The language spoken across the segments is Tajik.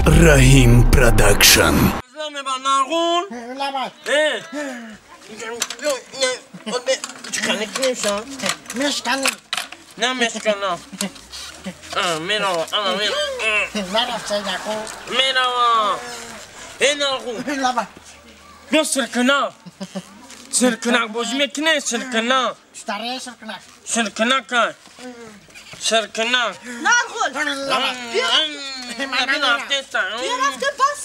Раҳим Продакшн. سرکناک بازی میکنه سرکناک سرکناک سرکناک نرغل بیا رفته بس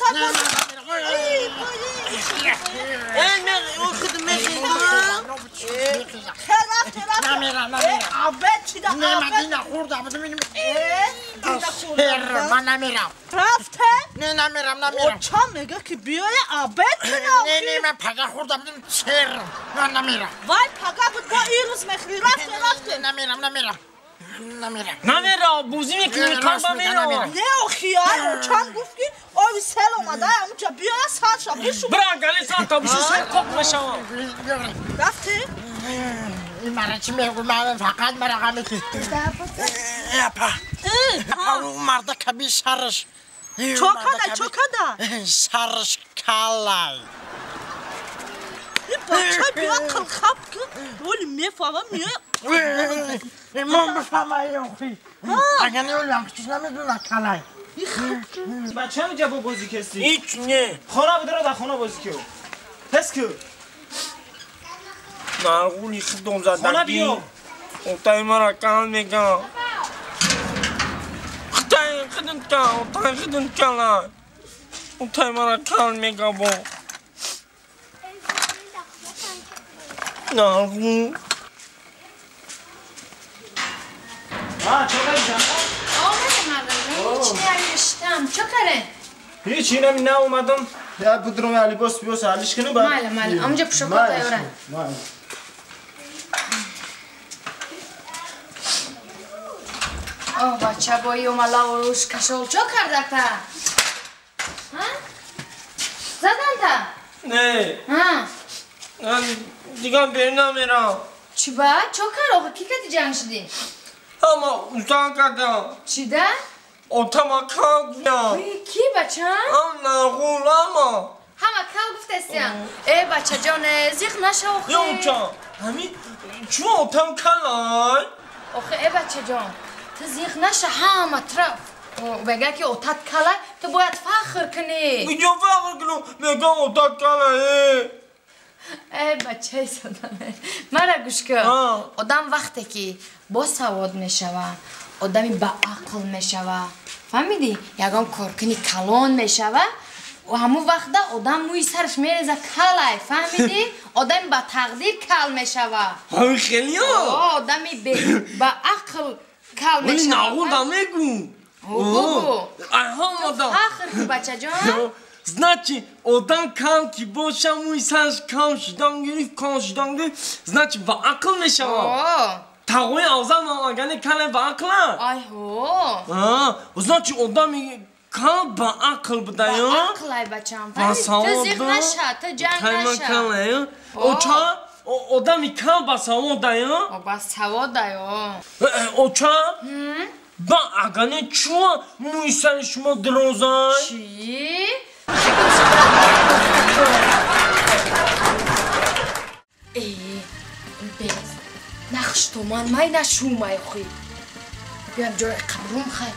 من نمیرم رفته؟ نه نمیرم نمیرم چا میگه که بیای عبد نه نه من پگه خوردم بودم چر من نمیرم وای پگه بود با این روز میخوری رفته رفته نمیرم نمیرم نمیرم نمیرم بوزی میکنی کار میرم نه آخیار چند گفت که آبی سل اومده اونجا بیای سر شب بشو برا گلی سر تا بشو سر کپ بشم رفته؟ این مرا چی میگو من فقط مرا غمی که اپا اون مرد کبی سرش چوکاده چوکاده سرش کلای این بچه بیا قلخب که ولی میفهمم میای من بفهمم آخی اگه نه چیز نمیدونم کلای بچه هم جا بازی کسی هیچ نه خانه بودره در خانه بازی که پس که نرغولی خودم زدگی خانه بیا اوتای مرا کل میگم خدای خودم کل اوتای خودم کل اوتای مرا کل میگم با نرغول چه کاری آمدم هیچ نوشتم چه کاره؟ هیچ اینم نه اومدم یا بدروم علی باس بیاس علیش کنم ماله ماله امجا پشکو تایورن آه بچه بایی اوملا و روش کشول چه کرده تا؟ ها؟ زدن تا؟ نه ها؟ من دیگه بیرون نمیرم چی با؟ چه کار آخه کی کتی جنگ شدی؟ اما اوتان کردم چی ده؟ اوتاما کال گفتم کی بچه؟ ام نرغول اما همه کال گفتستیم ای بچه جان زیغ نشو آخه یا اوتا همین چون اوتام کلای؟ آخه ای بچه جان تو زیغ نشه همه طرف بگه که اوتات کلای تو باید فخر کنی کجا فخر کنم میگم اوتات کلای ای بچه سادمه مرا گوش کن آدم وقتی که با سواد میشوه آدمی با عقل میشوه فهمیدی؟ یگان کارکنی کلان میشوه و همون وقت آدم موی سرش میریزه کلای فهمیدی؟ آدمی با تقدیر کل میشوه همین خیلی ها آدمی با عقل کل میشوه ولی ناغول دا میگو بگو آدم فخر کن بچه جان Значи, одам кал ки боша муи сараш кал шидан гирифт, кал шидан гирифт, значи ба ақл мешавад. Тағои авзал агане кале ба ақла. Ай ҳо. Значи одами кал ба ақл будая. Ба ақл ай бачам. Ту зиқ наша, ту ҷанг наша. Оча, одами кал ба саводая. Ба саводая. Оча? Ба агане чуа муи сари шумо дирозай? Чӣ? Эй, без, нахш томан май нашумай хи. Биям ҷои қабрум хай.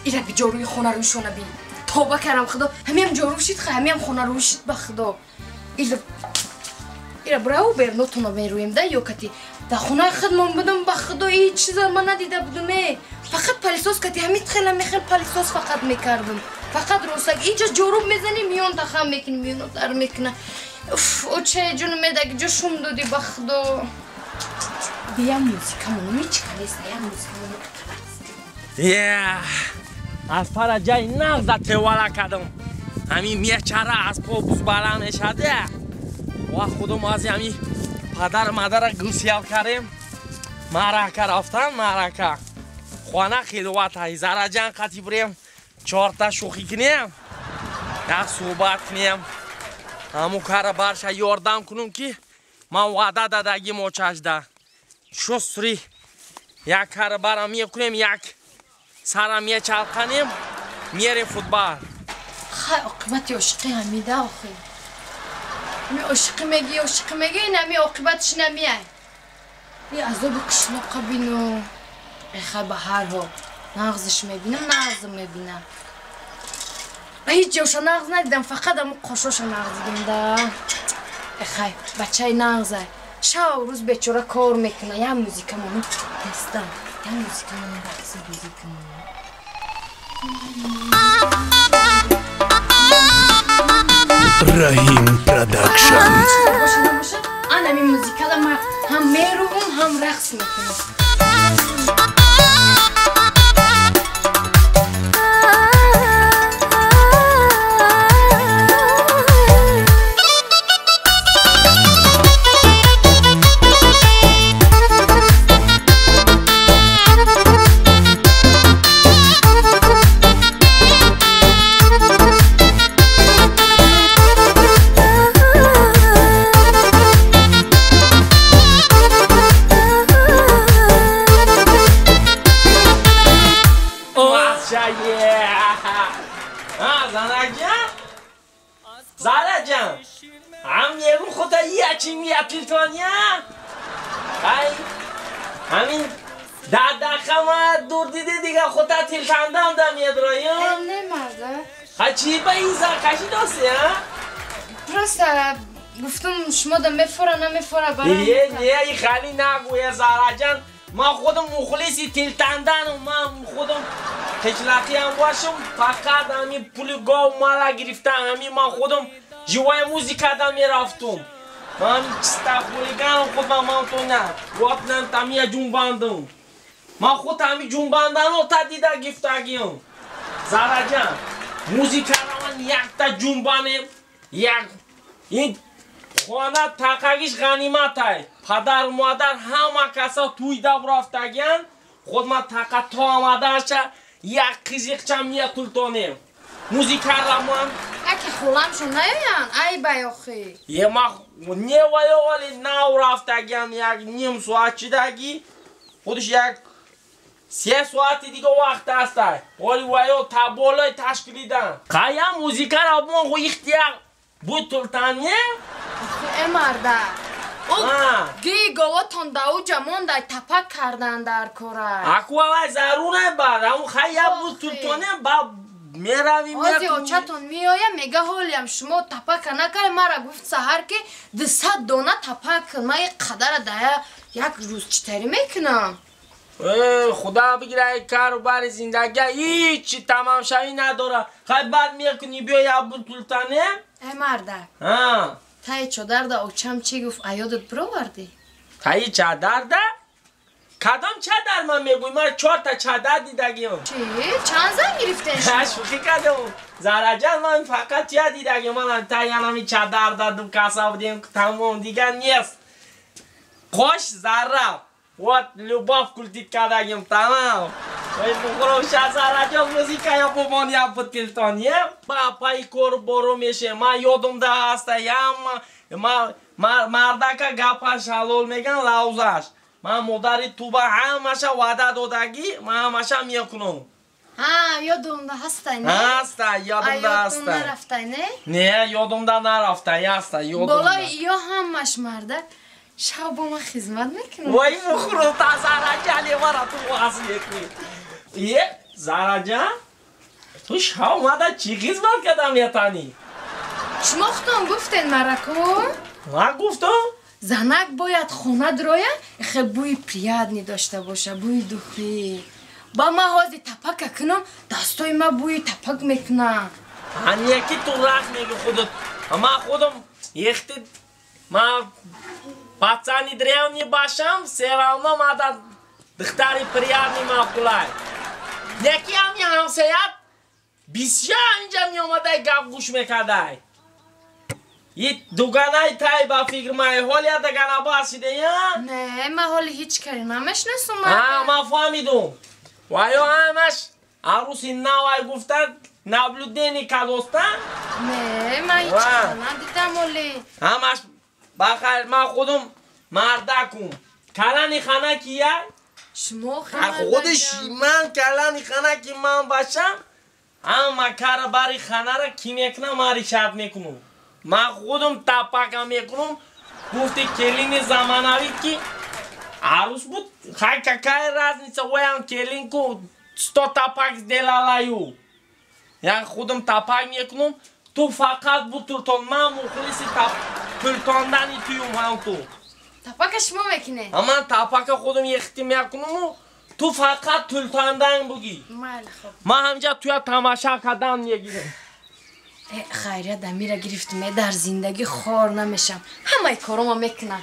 Ира би ҷоруи хона рӯшона би. Тоба кардам худо, ҳамиам ҷору шид хай, ҳамиам хона рӯшид ба худо. Ира бирав бернотона мерӯем да ё кати. Дар хонаи худмон будам ба худо ҳеҷ чиза ман надида будум э. Фақат палисос кати ҳамин хела мехел палисос фақат мекардам. Фақат ростак инҷа ҷоруб мезанӣ миён тахам мекунӣ миёно дар мекуна. Уф, очае ҷону медаги ҷо шум додӣ ба худо. Бия музикамоно мичканест, я музикамоно. Я аз пара ҷаи нағза тевала кардам. Ҳамин мечара аз по бузбала мешаде. Ва худом аз ҳамин падар мадара гусиял кардем. Марака рафтан марака. Хона хилвата зараҷан қати бирем. Чорта шӯхӣ кунем. Як суҳбат кунем. Ҳамун кара барша ёрдам кунум ки ман ваъда дадагим очашда. Шустри Як карбара мекунем, як сара мечалқанем, мерем футбол. Хай оқибати ошиқӣ ҳамида охи. Ами ошиқӣ мегӣ, ошиқӣ мегӣ, ин ами оқибатиш намеай. И азоби қишлоқа бину. Эхай ба ҳар ҳол нағзиш мебинам, нағзм мебинам. Ҳеҷ ҷоша нағз надидам, фақат аму қошоша нағз дидам да. Эхай, бачаи нағзай. Шав рӯз бечора кор мекуна, як музика мону тестам, як музика мону рақси бозӣ кунам. Раҳим Продакшн. Боша, набоша, ан ами музикада ман ҳам мерувам, ҳам рақс мекунам. Просто гуфтум шумо да мефора намефора барам. Не, не, хали нагӯя Зараҷан. Ман худам мухлиси тилтандану, ман худам қишлақиам бошам, фақат ҳамин пули гов мала гирифтам, ҳамин ман худам живая музикада мерафтум. Ман чиста хулиганом худ ман то на. Ватнан тамия ҷунбандам. Ман худ ҳамин ҷунбандано та дида гифтагиам. Зараҷан, музикара ман якта ҷунбанем, як ин хона тақагиш ғаниматай. Падару модар ҳама каса тӯйда бурафтагиян, худ ман тақа то омадаша як қизиқча миятултонем. Музикара ман Аки холамшон наёян, ай бай охи. Е ма не ваё оли нав рафтагиян як ним соат чидаги, худш як 3 соати дига вақт астай. Оли ваё та болои ташкилидан. Қая музикара мон ху ихтияр бутултане? Охи э марда. Ги говотон да уҷа мондай тапак кардан дар кора. Аку авай зарур бад. Аму хая бутултоне ба меравим. Ози очатон меоя мега ҳолиам шумо тапака накай мара гуфт саҳар ки 200 дона тапак кун. Ман қадара дая як рӯз читарӣ мекунам. Худо бигира кару бари зиндагӣ ҳичи тамомшавӣ надора. Хай баъд мекунӣ биё як бутултане? Э марда. Таи чодарда очам чӣ гуфт аёдат бировардӣ? Таи чадарда? Кадом чадар ман мегӯй? Ман 4 та чадар дидагиам. Чӣ? Чанд зан гирифтен шумо? Шӯхӣ кардам. Зараҷан ман фақат чия дидагиам. Ман таи анами чадар дадум каса будем тамом дигар нест. Қош зарра. Вот любовь культит кардагим тамом. Ой бухорам ша Зараҷон музика я бумон я бутилтон е. Ба пай кор боро меше. Ман ёдумда ҳаста ям мардака гапаш ҳалол меган лавзаш. Ман модари туба ҳамаша ваъда додагӣ, ман ҳамаша мекунам. Ҳа, ёдумда ҳастай, не? Ҳаста, ёдумда ҳаста. Ёдумда нарафтай, не? Не, ёдумда нарафтай, ҳаста, ёдумда. Болои ё ҳамаш марда шаб бо ман хизмат мекунад. Вой мухру та Зараҷан, мара ту ваз мекунӣ. Е, Зараҷан, ту шаб омада чӣ хизмат кардам метанӣ? Шумо худтон гуфтен мараку? Ман гуфтам? Занак бояд хона дроя, хел бӯи приятный дошта боша, бӯи духи. Ба ман ҳозир тапака кунам, дастои ман бӯи тапак мекунад. Ҳамяки ту рахт мегӣ худат. Ман худам ехти ман пацани древний бошам, все равно мада духтари приятный маъқулай. Яки ҳами ҳамсаят бисёр инҷа меомадай гап гӯш мекардай. И дуганаи тай ба фикр май ҳолия дагана басиде я? Не, ман ҳоли ҳеҷ кари намешнасум. Ҳа, ман фаҳмидум. Ваё ҳамаш арӯси навай гуфта наблюдение кадоста? Не, ман ҳеҷ кара надидам ҳоли. Ҳамаш бахайр, ман худум мардакум. Калани хана кия? Шумо худиш ман калани хана ки ман бошам, ҳама кара бари ханара ки мекунам, ман решат мекунам. Ман худам тапака мекунам. Гуфти келини замонавӣ ки арӯс буд, хай какая разница, оям келин ку сто тапак сделала ю. Я худам тапак мекунам, ту фақат бутуртон, ман мухлиси тултондани туюм ҳам ту. Тапака шумо мекунед? Ман тапака худам ехти мекунаму, ту фақат тултондан бугӣ. Майли, хоб. Ман ҳамҷа туя тамаша кардан мегирам. Хайрият амира гирифтум, дар зиндагӣ хор намешам. Ҳамаи корома мекунам.